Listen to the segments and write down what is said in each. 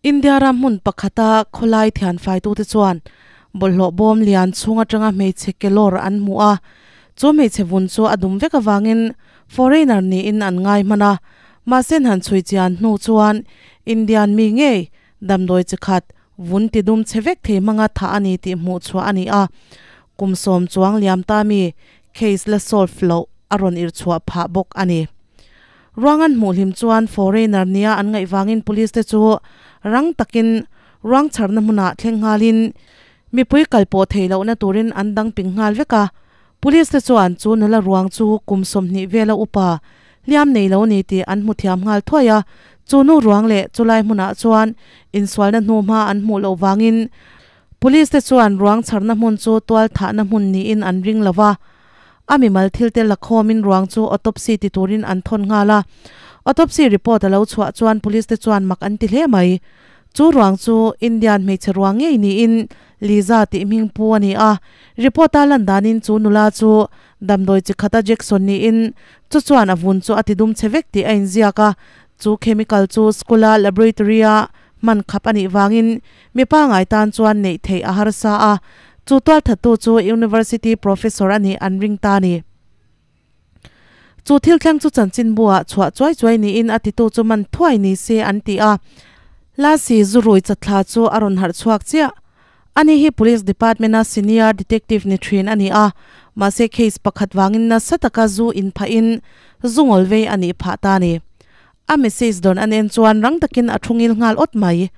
India ram hmun pakhata khawlai thianfaitute chuan bawlhhlawh bawm lian chhung atanga hmeichhe kelawr an hmu a, chu hmeichhe vun chu a dum vek avangin foreigner niin an ngai hman a, mahse han chhui chian hnu chuan Indian mi ngei damdawi chi khat vun ti dum chhe vek thei hmanga thah a ni tih hmuh chhuah a ni a, kum sawm chuang liam ta mi case la solve loh a rawn irh chhuah phah bawk a ni. Ruang an hmuh hlim chuan foreigner nia an ngaih vangin police te chu rang takin ruang chharna hmunah thleng nghalin mipui kal pawh theih lohna turin an dang ping nghal vek a. Police te chuan chu nula ruang chu kum 20 vela upa hliam nei lo ni tih an hmu thiam nghal thuai a. Chu nu ruang leh chulai hmunah chuan insualna hnu hma an hmuh loh vangin police te chuan ruang chharna hmun chu tual thahna hmun niin an ring lo va. A mimal thil te la khawmin ruang chu autopsy ti turin an thawn nghal a. Autopsy report a lo chhuah chuan police te chuan mak an ti hle mai. Chu ruang chu Indian hmeichhe ruang ngei niin Liza tih hming pu a ni a. Report a lan danin chu nula chu damdawi chi khata Jackson niin chu chuan a vun chu a ti dum chhe vek tih a inziak a. Chu chemical chu school a laboratory a hman khap a nih vangin mi pangai tan chuan neih theih a harsa a. Chu tualthattu chu university professor a nih an ring ta a ni. Chu thil thleng chu chanchin buah chhuah chuai chuai niin a titu chu man thuai ni se an ti a. Lasi zurui chatthla chu a rawn harh chhuak chiah. Ani hi Police Department-a senior detective ni thin a ni a, mahse case pakhat vangin nasa taka zu inphahin zu ngawl vei a nih phah ta a ni. A message dawn an en chuan rang takin a thu ngil nghal awt mai.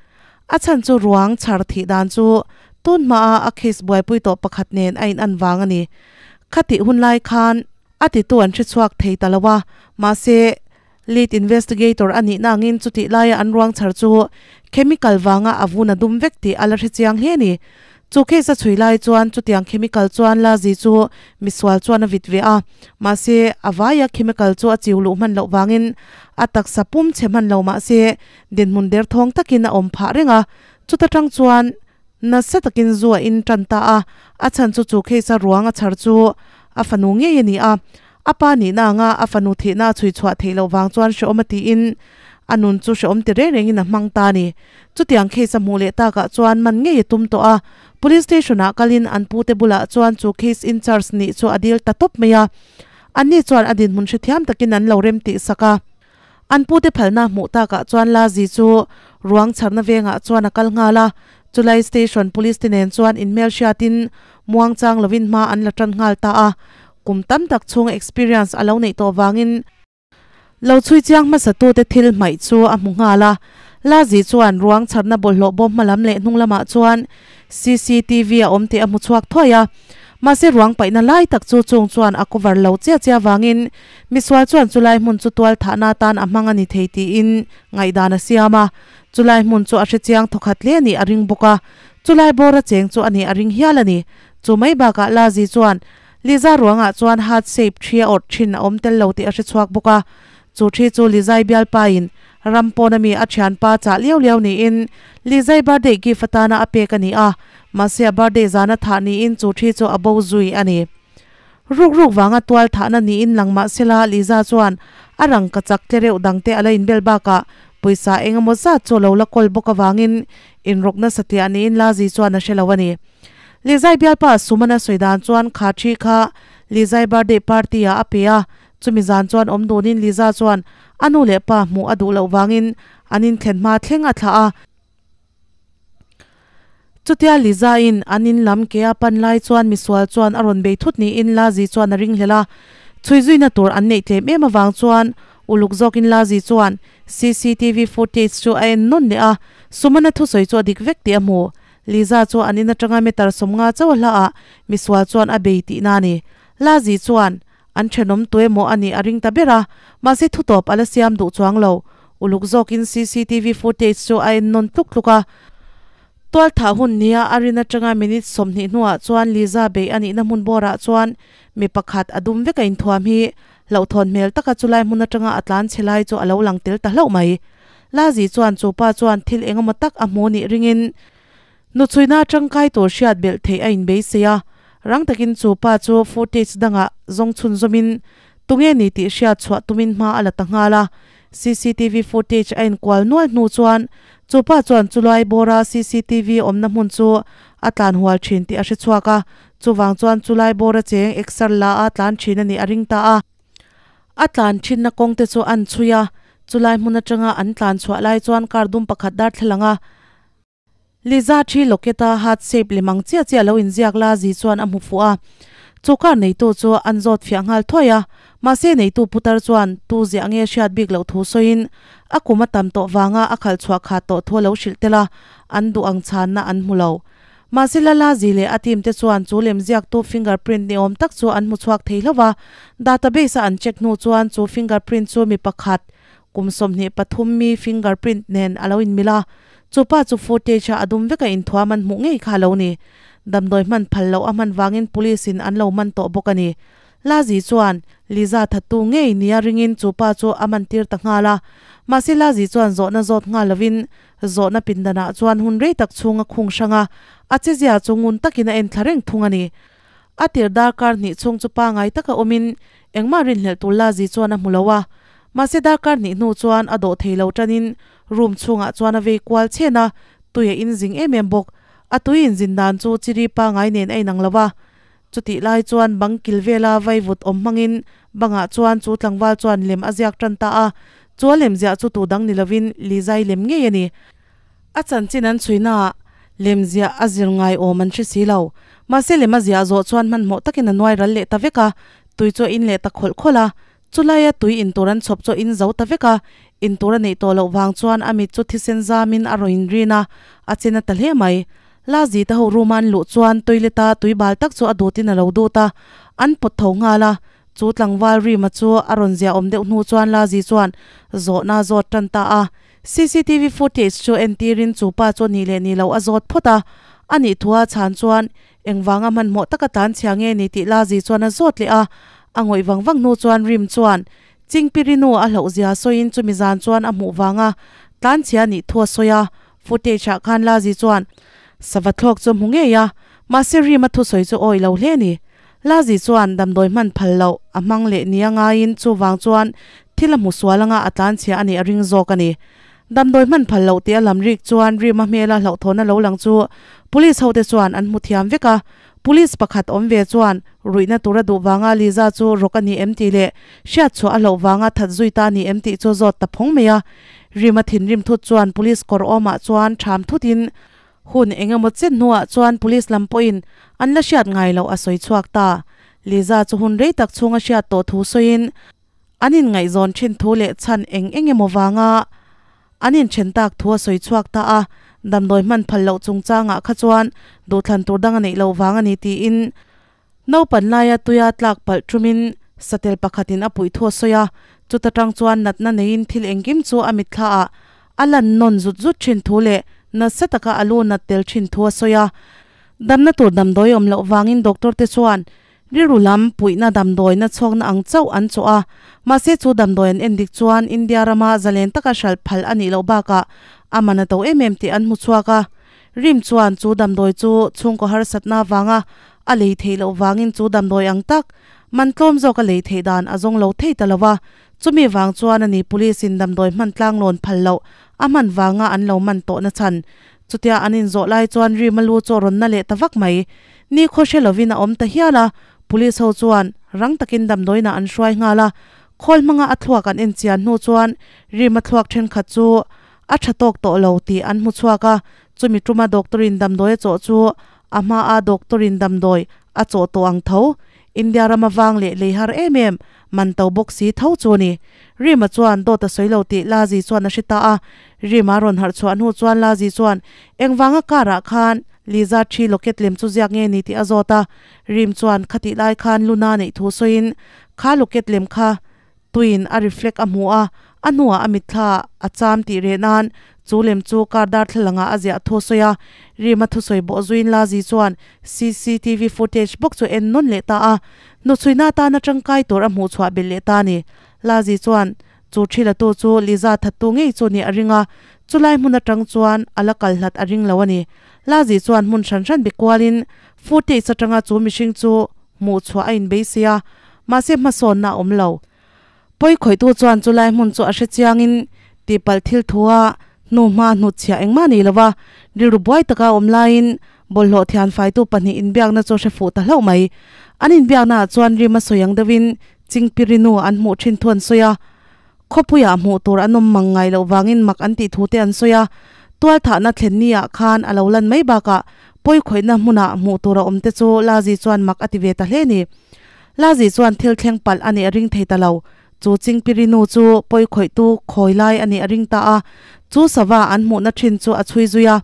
A chhan chu ruang chhar thih dan chu tun hmaa a case buaipui tawh pakhat nen a in an vang a ni. Khatih hun lai khan a titu an hre chhuak thei ta lo a, mahse lead investigator a nih nangin chutih laia an ruang chhar chu chemical vanga a vun a dum vek tih a la hre chiang hle a ni. Chu case a chhui lai chuan chutiang chemical chuan Lazi chu misual chuan a vit ve a, mahse a vaia chemical chu a chiu luh hman loh vangin a taksa pum chhe hman lo mahse dinhmun derthawng takin a awm phah reng a, chuta tang chuan nasa takin zu a in tan ta a, a chhan chu chu case a ruang a chhar chu a fanu ngei a ni a, a pa nihna anga a fanu thihna a chhui chhuah theih loh vang chuan hrehawm a tiin a nun chu hrehawm ti reng rengin a hmang ta a ni. Chutiang case a hmuh leh takah chuan man ngei a tum tawh a, Police station ah kalin an pute bulah chuan chu case in charge nih chu a dil ta tawp mai a. Anni chuan a dinhmun hrethiam takin an lo rem tih sak a. An pute phalna hmuh takah chuan Lazi chu ruang chharna vengah chuan a kal nghal a, chulai station police te nen chuan inhmel hriatin muangchang lovin hma an la tan nghal ta a. Kum tam tak chhung experience a lo neih tawh vangin, Lo chhui chiang hmasatute thil hmaih chu a hmu nghal a. Lazi chuan ruang chharna bawlhhlawh bawm hma lam leh hnung lamah chuan cctv a awm tih a hmu chhuak thuai a. Mahse ruang paihna lai tak chu chung chuan a cover lo chiah chiah avangin misual chuan chulai hmun chu tual thahna atan a hmang a ni thei tiin ngaihdan a siam a. Chulai hmun chu a hre chiang thawkhat hle a nih a ring bawk a. Chulai bawra cheng chu a nih a ring hial a ni. Chu mai bakah Lazi chuan Liza ruangah chuan heart shape thi a awrh thin a awm tel lo tih a hre chhuak bawk a. Chu thi chu Lizai bialpain ram pawn ami a thianpa chah liau liau niin Lizai birthday gift atana a pek a ni a, mahse a birthday zana thah niin chu thi chu a bo zui a ni. Ruk ruk vanga tual thahna niin lang mah sela Liza chuan a rangka chak tle reuh dangte a la inbel bakah pawisa eng emaw zat chu a lo la kawl bawk avangin inrawkna satliah niin Lazi chuan a hre lo a ni. Lizai bialpa Sumana sawi dan chuan kha thi kha Lizai birthday party ah a pe a, chumi zan chuan awm dunin Liza chuan a nu leh pa hmuh a duh loh vangin an inthlen hma thleng a thlah a. Chutia Liza in an in lam ke a pan lai chuan misual chuan a rawn bei thut niin Lazi chuan a ring hlel a, chhui zuina tur an neih tlem em avang chuan uluk zawkin Lazi chuan cctv footage chu a en nawn leh a, Sumana thusawi chu a dik vek tih a hmu. Liza chu an in atanga meter 50 chauh a hla ah misual chuan a bei tihna a ni. Lazi chuan an thenawm tuemaw a nih a ring ta ber a, mahse thutawp a la siam duh chuang lo. Uluk zawkin cctv footage chu a en nawn tluk tluk a. Tualthah hun nia a rin atanga minute 20 hnuah chuan Liza bei a nihna hmun bawrah chuan mi pakhat a dum vek a inthuam hi hlauhthawn hmel taka chulai hmun atanga a tlan chhe lai chu a lo lang tel ta hlauh mai. Lazi chuan chu pa chuan thil eng emaw tak a hmu nih ringin nuchhuina tangkai tur hriat belh theih a inbeisei a, rang takin chu pa chu footage dangah zawng chhunzawmin tunge ni tih hriat chhuah tumin hma a la ta nghal a. Cctv footage a inkual nual hnu chuan Chupa chuan chulai bawra cctv awmna hmun chu a tlan hual thin tih a hre chhuak a, chuvang chuan chulai bawra cheng exer la a tlan thin a nih a ring ta a. A tlan thinna kawng te chu an chhui a, chulai hmun atanga an tlan chhuah lai chuan car dum pakhat darthlalang a Liza thi locket a heart shape lem ang chiah chiah lo inziak la zi chuan a hmu fuh a, chu car neitu chu an zawt fiah nghal thuai a, mahse neitu putar chuan tu ziah nge hriat bik loh thu sawiin a kum a tam tawh vanga a khalh chhuah khat tawh thu a lo hrilh tel a, an duh ang chhanna an hmu lo. Mahse la la zi leh a team te chuan chu lemziaktu fingerprint ni awm tak chu an hmu chhuak thei hlauh a, database a an check hnu chuan chu fingerprint chu mi pakhat Kum 23 mi fingerprint nen a lo inmil a, chu pa chu footage a a dum veka inthuam an hmuh ngei kha a lo ni. Damdawi hman phal loh a hman vangin police in an lo man tawh bawk a ni. Lazi chuan Liza thattu ngei nia ringin chu pa chu a man tir ta nghal a. Mahse Lazi chuan zawhna zawt nghal lovin zawhna pindanah chuan hun rei tak chhung a khung hrang a, a chezia chu ngun takin a enthla reng thung a ni. A tir darkar hnih chhung chu pangai taka awmin engmah rinhlelh tur Lazi chuan a hmu lo a. Mahse darkar hnih hnu chuan a dawh thei lo tanin room chhungah chuan a vei kual chhen a, tui a inzing em em bawk. A tui inzin dan chu chiri pangai nen a inang lo a. Chutih lai chuan bang kil vela vaivut awm hmangin bangah chuan chu tlangval chuan lem a ziak tan ta a. Chu a lem ziah chu tu dang ni lovin Lizai lem ngei a ni. A chanchin an chhuinaah lem ziah a zir ngai awm an hre si lo. Mahse lem a ziah zawh chuan hmanhmawh takin a nuai ral leh ta vek a, tui chu a in leh ta khawlh khawlh a. Chulaia tui in tur an chhawp chu a in zo ta vek a, in tur a neih tawh loh vang chuan a mit chu thisen zamin a rawn inrin a, a chen a ta hle mai. Lazi te ho room a an luh chuan toilet a tui bal tak chu a dutin a lo dut a, an pawt tho nghal a. Chu tlangval Rima chu a rawn ziah awm deuh hnu chuan Lazi chuan zawhna a zawt tan ta a. Cctv footage chu entirin chu pa chu nih leh nih loh a zawt phawt a, a nih thu a chhan chuan engvanga hmanhmawh taka tlan chhia nge ni tih Lazi chuan a zawt leh a, a ngawih vang vang hnu chuan Rim chuan Chingpirinu a hlauh zia sawiin chumi zan chuan a hmuh vanga tlan chhia nih thu a sawi a, footage ah khan Lazi chuan sava thlawk chu a hmu ngei a, mahse Rim a thusawi chu awih lo hle a ni. Lazi chuan damdawi hman phal loh a hmang leh nia ngaiin chuvang chuan thil a hmu sual anga a tlanchhia a nih a ring zawk a ni. Damdawi hman phal loh tih a lam rik chuan Rima hmela hlauhthawn a lo lang chu police hote chuan an hmu thiam vek a. Police pakhat awm ve chuan ruihna tura duh vanga Liza chu rawk a ni em tih leh hriatchhuah a hlauh vanga that zui ta a ni em tih chu zawt ta phawng mai a. Rima thinrim thut chuan police kawr awmah chuan ṭham thutin Hun eng emaw chen hnuah chuan police lam pawhin an la hriat ngai loh a sawi chhuak ta. Liza chu hun rei tak chhunga hriat tawh thu sawiin an inngaihzawn thin thu leh chhan eng eng emaw vanga an inthen tak thu a sawi chhuak ta a, damdawi hman phal loh chungchangah kha chuan duhthlan tur dang a neih loh vang a ni tiin Naupan laia tuia tlak palh ṭumin satel pakhatin a puih thu a sawi a, chuta ṭang chuan natna neiin thil engkim chu a mitthlaah a lan nawn zut zut ṭhin thu leh nasa taka a lu nat tel ṭhin thu a sawi a. Damna tur damdawi awm loh vangin doctor te chuan rilru lam puihna damdawina chhawkna ang chauh an chawh a, mahse chu damdawi an endik chuan India rama zalen taka hralh phal a nih loh bakah a man a to em em tih an hmu chhuak a. Rim chuan chu damdawi chu chhungkaw harsatna vanga a lei theih loh vangin chu damdawi ang tak man tlawm zawk a lei theih dan a zawng lo thei ta lo va, chumi vang chuan a ni police in damdawi hman tlanglawn phal loh a hman vanga an lo man tawh na chhan. Chutia an inzawh lai chuan Rima lu chu a rawn na leh ta vak mai. Ni khaw hre lovin a awm ta hial a, police ho chuan rang takin damdawiinah an hruai nghal a, khawl hmanga a thluak an enchian hnu chuan Rima thluak thenkhat chu a tha tawk tawh lo tih an hmu chhuak a, chumi tuma doctor in damdawi a chawh chu a hmaa doctor in damdawi a chawh tawh ang tho. India rama vang leh lei har em em, man to bawk si tho chu a ni. Rima chuan dawt a sawi lo tih Lazi chuan a hre ta a, Rima rawn harh chhuah hnu chuan Lazi chuan engvanga car ah khan Liza thi locket lem chu ziak nge ni tih a zawt a, Rim chuan khatih lai khan Luna neih thu sawiin kha locket lem kha Tuiin a reflect a hmu a, a hnuah a mitthla a cham tih reh nan chu lem chu car darthlalangah a ziah thu a sawi a. Rima thusawi bawh zuiin Lazi chuan cctv footage bawk chu en nawn leh ta a, hnuchhuina atana tangkai tur a hmuh chhuah belh leh ta a ni. Lazi chuan chu thilatu chu Liza thattu ngei chu nih a ring a, chulai hmun atang chuan a la kal hlat a ring lo a ni. Lazi chuan hmun hran hran be kualin footage atanga chu mihring chu hmuh chhuah a inbeisei a, mahse hmasawnna a awm lo. Pawi khawihtu chuan chulai hmun chu a hre chiangin tihpalh thil thua Hnuhma hnutchhiah engmah nei lova rilru buai taka awm laiin bawlhhlawh thianfaitu pahnih inbiakna chu a hre fuh ta hlauh mai. An inbiaknaah chuan rim a sawi ang deuhin Chingpirinu an hmuh thin thu an sawi a. Khawpuiah hmuh tur an awm mang ngai loh vangin mak an tih thu te an sawi a. Tualthahna thlen ni ah khan a lo lan mai bakah pawi khawihna hmunah hmuh tur a awm te chu Lazi chuan mak a ti ve ta hle ni. Lazi chuan thil thleng palh a nih a ring thei ta lo. Chu Chingpirinu chu pawi khawihtu khawi lai a nih a ring ta a. Chu sava an hmuhna thin chu a chhui zui a.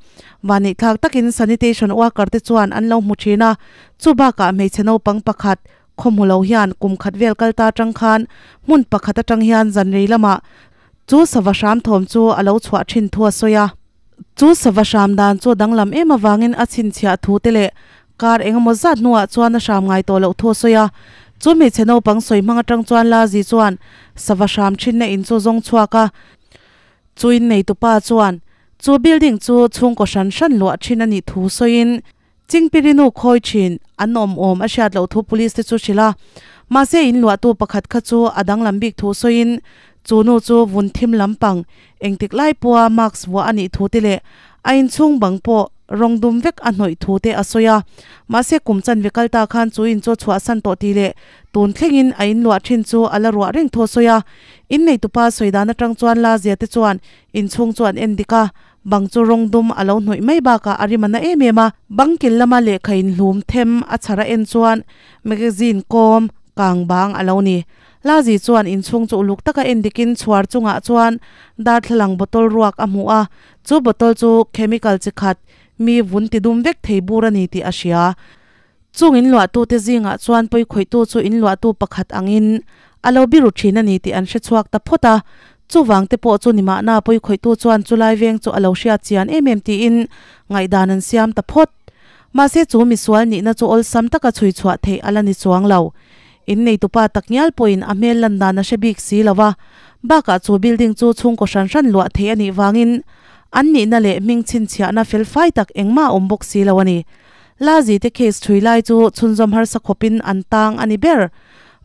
Vanihthlak takin sanitation worker te chuan an lo hmu thin a. Chu bakah hmeichhe naupang pakhat Khaw hmu lo hian kum khat vel kal ta atang khan hmun pakhat atang hian zan rei lamah chu sava hram thawm chu a lo chhuah thin thu a sawi a. Chu sava hram dan chu a danglam em avangin a chhinchhiah thu te leh kar engemaw zat hnuah chuan a hram ngai tawh loh thu a sawi a. Chu hmeichhe naupang sawi hmang atang chuan Lazi chuan sava hram thinna in chu zawng chhuak a. Chu inneitupa chuan chu building chu chhungkaw hran hran luah thin a nih thu sawiin Chingpirinu khawi thin an awm awm a hriat loh thu police te chu hrilh a, mahse in luahtu pakhat kha chu a danglam bik thu sawiin chu nu chu vun thim lampang engtik lai pawha mask vuah a nih thu te leh a inchhung bang pawh rawng dum vek a hnawih thu te a sawi a, mahse kum chanve kal ta khan chu in chu a chhuahsan tawh tih leh tun thlengin a in luah thin chu a la ruah reng thu a sawi a, inneitupa sawi dan atang chuan Lazia te chuan inchhung chu an en dik a, Bang chu rawng dum a lo hnawih mai bakah a rim a na em em a, bang kil lama lehkha in hlum them a chhar a en chuan magazine kawm kang bang a lo ni. Lazi chuan inchhung chu uluk taka en dikin chhuar chungah chuan darthlalang bottle ruak a hmu a, chu bottle chu chemical chi khat mi vun ti dum vek thei bur a ni tih a hria. Chung inluahtute zingah chuan pawikhawihtu chu inluahtu pakhat angin a lo biru thin a ni tih an hre chhuak ta phawt a. Chuvang te pawh chu ni mahna pawikhawihtu chuan chulai veng chu a lo hriat chian em em tiin ngaihdan an siam ta phawt. Mahse chu misual nihna chu awlsam taka chhui chhuah theih a la ni chuang lo. Inneitupa takngial pawhin a hmel lan dan a hre bik si lo va, bakah chu building chu chhungkaw hran hran luah theih a nih vangin an nihna leh hming chhinchhiahna felfai tak engmah a awm bawk si lo a ni. Lazi te case thui lai chu chhunzawm harsa khawpin an tang a ni ber.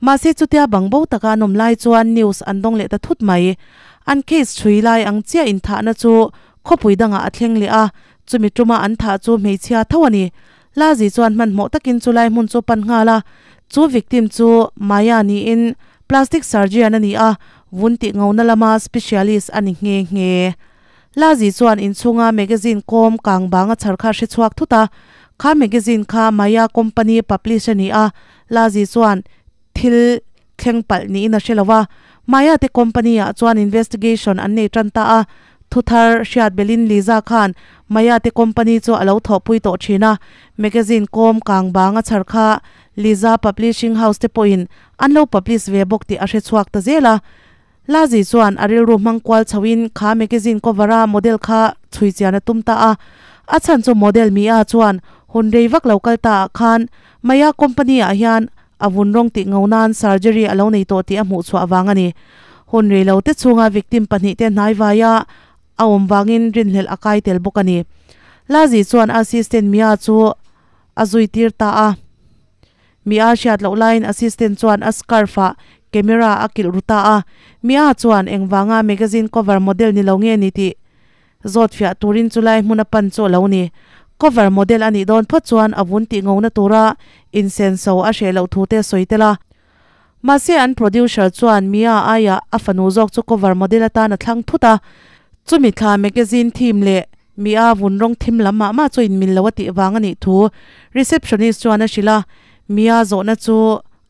Mahse chutia bang bo taka an awm lai chuan news an dawng leh ta thut mai. An case thui lai ang chiah inthahna chu khawpui dangah a thleng leh a, chumi tuma an thah chu hmeichhia tho a ni. Lazi chuan hmanhmawh takin chulai hmun chu pan nghal a, chu victim chu Maya niin plastic surgeon a ni a, vun tih ngona lama specialist a ni nghe nghe. Lazi chuan inchhunga magazine kawm kang bang a chhar kha hre chhuak thut a, kha magazine kha Maya company publish a ni a, Lazi chuan thil thleng palh niin a hre lo a, Maya te company ah chuan investigation an nei tan ta a, thuthar hriat belin Liza khan Maya te company chu a lo thawhpui tawh thin a, magazine kawm kang bang a chhar kha Liza publishing house te pawhin an lo publish ve bawk tih a hre chhuak ta zel a. Lazi chuan a rilru hmang kual chhoin kha magazine cover a model kha chhui chian a tum ta a. A chhan chu model Mia chuan hun rei vak lo kal ta ah khan Maya company ah hian a vun rawng tih ngo nan surgery a lo nei tawh tih a hmuh chhuah vang a ni. Hun rei lo te chhunga victim pahnih te hnai vaia a awm vangin rinhlelh a kai tel bawk a ni. Lazi chuan a assistant Mia chu a zui tir ta a. Mia hriat loh laiin assistant chuan a scarf ah camera a kilh ru ta a. Mia chuan engvanga magazine cover model ni lo nge ni tih zawt fiah turin chulai hmun a pan chu a lo ni. Cover model a nih dawn phawt chuan a vun tih ngona tura insenso a hreh loh thu te a sawi tel a. Mahse an producer chuan Mia aiah a fanu zawk chu cover model atan a thlang thut a. Chumi thla magazine theme leh Mia vun rawng thim lam mah mah chu inmil lo a tih vang a nih thu receptionist chuan a hrilh a. Mia zawhna chu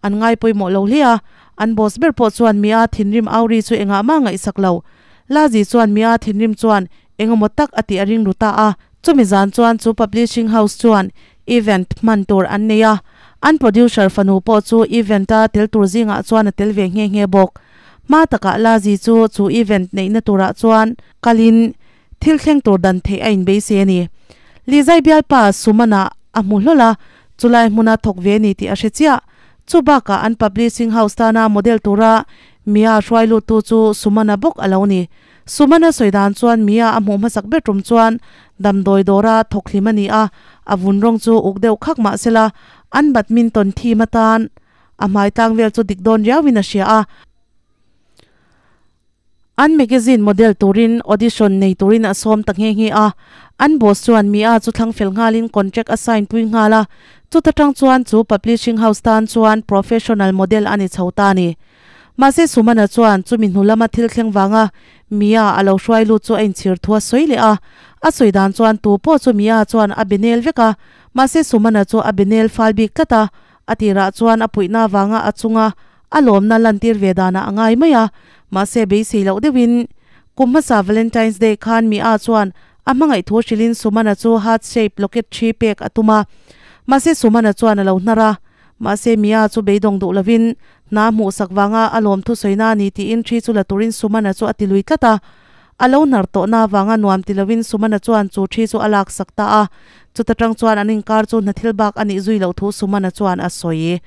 an ngai pawimawh lo hle a, an boss ber pawh chuan Mia thinrim auri chu engah mah ngaihsak lo. Lazi chuan Mia thinrim chuan engemaw tak a tih a ring ru ta a. Chumi zan chuan chu publishing house chuan event hman tur an nei a, an producer fanu pawh chu event a tel tur zingah chuan a tel ve nghe nghe bawk. Hma takah Lazi chu chu event neihna turah chuan kalin thil thleng tur dan theih a inbeisei a ni. Lizai bialpa Sumana a hmu hlawl a, chulai hmuna thawk ve a ni tih a hre chiah. Chu bakah an publishing house tana model tura Mia hruai luttu chu Sumana bawk a lo ni. Sumana sawi dan chuan Mia a hmuh hmasak ber tum chuan damdawi dawra thawk hlim a ni a, a vun rawng chu uk deuh khak mah sela an badminton team atan a hmai tlang vel chu dik dawn riauin a hria a. An magazine model turin audition nei turin a sawm ta nghe nghe a. An boss chuan Mia chu thlang fel nghalin contract a sign pui nghal a. Chuta tang chuan chu publishing house tan chuan professional model a ni chho ta a ni. Mahse Sumana chuan chumi hnu lama thil thleng vanga Mia a lo hruai lut chu a inchhir thu a sawi leh a. A sawi dan chuan tu pawh chu Mia chuan a be nel vek a, mahse Sumana chu a be nel fal bik tlat a. A tirah chuan a puihna vanga a chunga a lawmna lantir ve danah a ngai mai a, mahse beisei loh deuhin kum hmasa Valentine's Day khan Mia chuan a hmangaih thu hrilhin Sumana chu heart shape locket thi pek a tum a, mahse Sumana chuan a lo hnar a, mahse Mia chu beidawng duh lovin hna hmuhsak vanga a lawm thusawina a ni tiin thi chu la turin Sumana chu a ti lui tlat a. A lo hnar tawhna avanga nuam ti lovin Sumana chuan chu thi chu a laksak ta a, chuta tang chuan an inkar chu hna thil bak a nih zui loh thu Sumana chuan a sawi.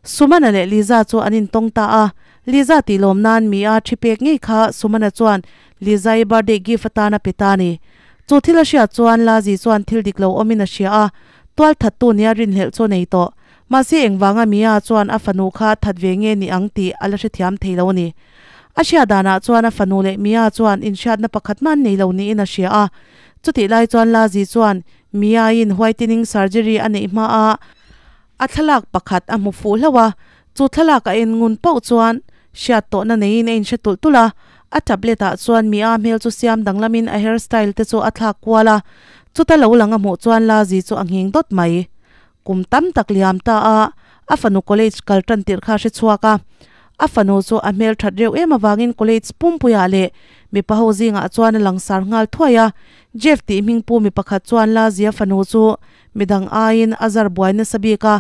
Sumana leh Liza chu an intawng ta a, Liza tih lawm nan mi a thi pek ngei kha Sumana chuan Liza-i birthday gift atan a pe ta a ni. Chu thil a hriat chuan Lazi chuan thil dik lo awmin a hria a, tual thattu nia rinhlelh chu a nei tawh. Mahse engvanga Mia chuan a fanu kha that ve nge ni ang tih a la hrethiam thei lo a ni. A hriat danah chuan a fanu leh Mia chuan inhriatna pakhat hman nei lo niin a hria a. Chutih lai chuan Lazi chuan Mia-in whitening surgery a neih hma a a thlalak pakhat a hmu fuh hlauh a, chu thlalak a en ngun pauh chuan hriat tawhna neiin a inhre tulh tulh a. A tablet ah chuan Mia hmel chu siam danglamin a hairstyle te chu a thlak kual a, chuta lo lang a hmuh chuan Lazi chu a nghing dawt mai. Kum tam tak liam ta a, a fanu college kal tan tirh kha a hre chhuak a. A fanu chu a hmel that reuh em avangin college pumpuiah leh mipa ho zingah chuan a langsar nghal thuai a. Jeff tih hming pu mi pakhat chuan Lazia fanu chu midang aiin a zar buai nasa bik a.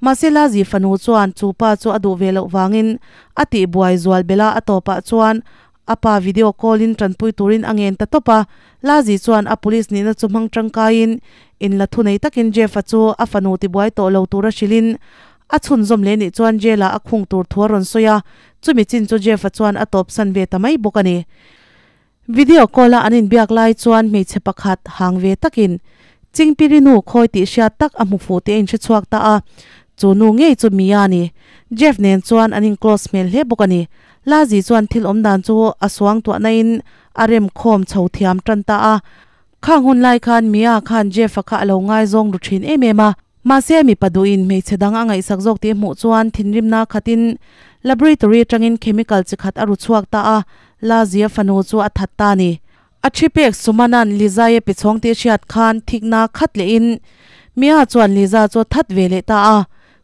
Mahse Lazi fanu chuan chu pa chu a duh ve loh vangin a tih buai zual belh a, a tawpah chuan A pa video call in tanpui turin a ngen ta tawp a, Lazi chuan a police nihna chu hmang tangkaiin in la thunei takin Jeff-a chu a fanu tibuai tawh lo tura hrilhin a chhunzawm leh nih chuan jail-ah a khung tur thu a rawn sawi a, chumi chin chu Jeff-a chuan a tawpsan ve ta mai bawk a ni. Video call-a an inbiak lai chuan hmeichhe pakhat hang ve takin Chingpiri nu khawi tih hriat tak a hmu fuh tih a inhre chhuak ta a, chu nu ngei chu Mia a ni. Jeff nen chuan an in close hmel hle bawk a ni. Lazi chuan thil awm dan chu a suang tuahna in a rem khawm chho thiam tan ta a. Khang hun lai khan Mia khan Jeff-a kha a lo ngaizawng ru thin em em a. Mahse mipa duhin hmeichhe dang a ngaihsak zawk tih hmuh chuan thinrimna khatin laboratory atangin chemical chi khat a ru chhuak ta a, Lazi-a fanu chu a that ta a ni. A thi pek Sumanan Liza-i a pe chhawng tih hriat khan thikna khat lehin Mia chuan Liza chu a that ve leh ta a.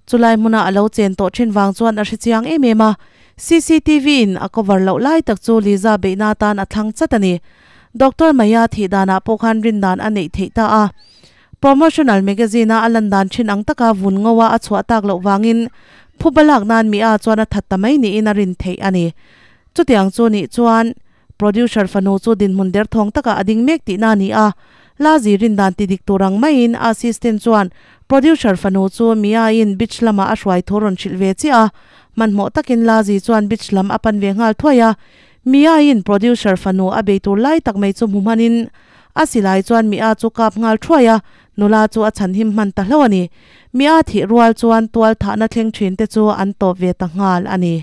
Chulai hmuna a lo chen tawh thin vang chuan a hre chiang em em a, CCTV in a cover loh lai tak chu Liza beihna atan a thlang chat a ni. Doctor Maya thih danah pawh khan rin dan a neih theih ta a. Promotional magazine a a lan dan thin ang taka vun ngo a a chhuah tak loh vangin phuba lak nan Mia chuan a that ta mai niin a rin theih a ni. Chutiang chu nih chuan Producer fanu chu dinhmun derthawng takah a ding mek tihna a ni a, Lazi rin dan ti dik tur ang maiin a assistant chuan producer fanu chu Mia-in beach lamah a hruai thu rawn hrilh ve chiah a, hmanhmawh takin Lazi chuan beach lam a pan ve nghal thuai a, Mia-in producer fanu a bei tur lai tak mai chu hmu hmanin a silai chuan Mia chu kap nghal thuai a, nula chu a chhanhim hman ta hlauh a ni. Mia thih rual chuan tual thahna thleng thin te chu an tawp ve ta nghal a ni.